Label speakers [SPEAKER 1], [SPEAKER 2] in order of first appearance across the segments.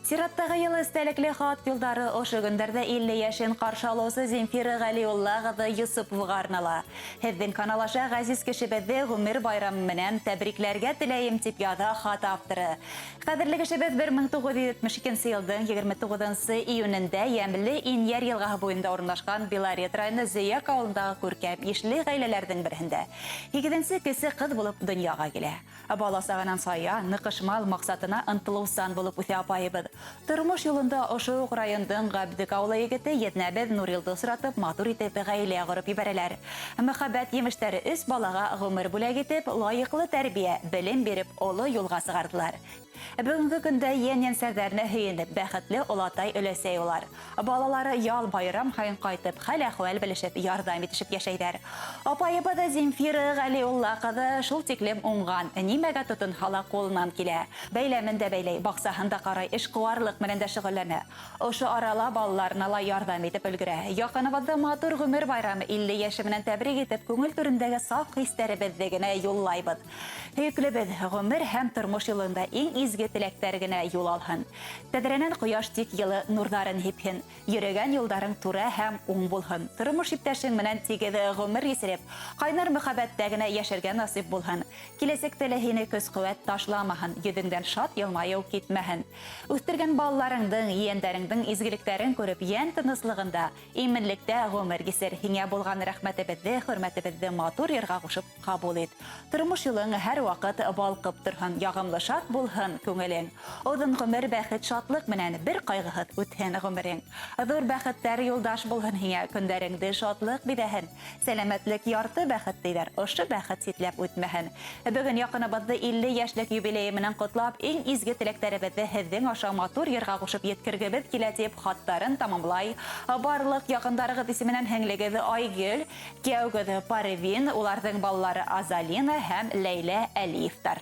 [SPEAKER 1] Сираттағы йылы эстәлекле хат юлдары ошо көндәрҙә 50 йәшен ҡаршы алыусы Земфира Ғәлиулла ҡыҙы Йосоповаға арнала. Һеҙҙең канал аша ғәзиз кешебеҙҙе ғүмер байрамы менән тәбрикләргә теләйем, тип яҙа хат авторы. Ҡәҙерле кешебеҙ 1972 йылдың 29 июнендә йәмле Инйәр йылғаһы буйында урынлашҡан Белорет районы Зөйәк ауылындағы күркәм ишле ғаиләләрҙең береһендә 8-нсе кесе ҡыҙ булып донъяға килә. Бала сағынан сая, ныҡышмал, маҡсатына ынтылыусан булып үҫә апайыбыҙ. Тормош юлында ошо уҡ райондың Ғәбдек ауылы егете еҙнәбеҙ Нурилды осратып, матур итеп ғаилә ҡороп ебәрәләр. Мөхәббәт емештәре 3 балаға ғүмер бүләк итеп, лайыҡлы тәрбиә, белем биреп, оло юлға сығарҙылар. Бөгөнгө көндә йән-йәнсәрҙәренә һөйөнөп, бәхетле олатай өләсәй улар. Балалары ял байрам һайын ҡайтып, хәл-әхүәл белешеп, ярҙам итешеп йәшәйҙәр. Апайыбыҙ Земфира Ғәлиулла ҡыҙы шул тиклем уңған, нимәгә тотонһа ла ҡулынан килә. Бәйләмен дә бәйләй, баҡсаһын да ҡарай, эшҡыуарлыҡ менән дә шөғөлләнә. Ошо арала балаларына ла ярҙам итеп өлгөрә. Яҡыныбыҙҙы матур ғүмер байрамы 50 йәше менән тәбрик итеп, күңел түрендәге саф хистәребеҙҙе генә юллайбыҙ. Һөйөклөбөҙ ғүмер һәм тормош юлында иң изге теләктәр генә юл алһын. Тәҙрәнән ҡояш тик йылы нурҙарын һипһен, йөрөгән юлдарың тура һәм уң булһын. Тормош иптәшең менән тигеҙ ғүмер кисереп, ҡайнар мөхәббәттә генә йәшәргә насип булһын. Киләсәктә лә һине көс-ҡеүәт ташламаһын, йөҙөңдән шат йылмайыу китмәһен. Үҫтергән балаларыңдың, ейәндәреңдең изгелектәрен күреп, йән тыныслығында, именлектә ғүмер кисер. Һиңә булған рәхмәтебеҙҙе, хөрмәтебеҙҙе матур йырға ҡушып ҡабул ит. Тормош юлың һәр ваҡыт балҡып торһон, яғымлы шат булһын күңелең. Оҙон ғүмер бәхет шатлыҡ менән бер ҡайғыһыҙ үтһен ғүмерең. Ҙур бәхеттәр юлдаш булһын һиңә, көндәреңде шатлыҡ биҙәһен. Сәләмәтлек ярты бәхет тиҙәр, ошо бәхет ситләп үтмәһен. Бөгөн яҡыныбыҙҙы 50 йәшлек юбилейы менән ҡотлап, иң изге теләктәребеҙҙе һеҙҙең аша матур йырға ҡушып еткергебеҙ килә, тип хаттарын тамамлай. Барлыҡ яҡындарығыҙ исеменән һеңлегеҙ Айгөл, кейәүегеҙ Парвин, уларҙың балалары Азалина һәм Ләйлә Әлиевтар.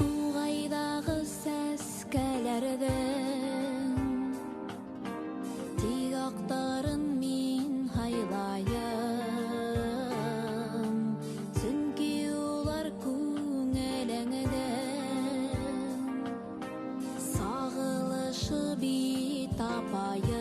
[SPEAKER 2] Туғайҙағы сәскәләрҙең тик аҡтарын мин һайлайым, сөнки улар күңелеңдең сағылышы бит, апайым.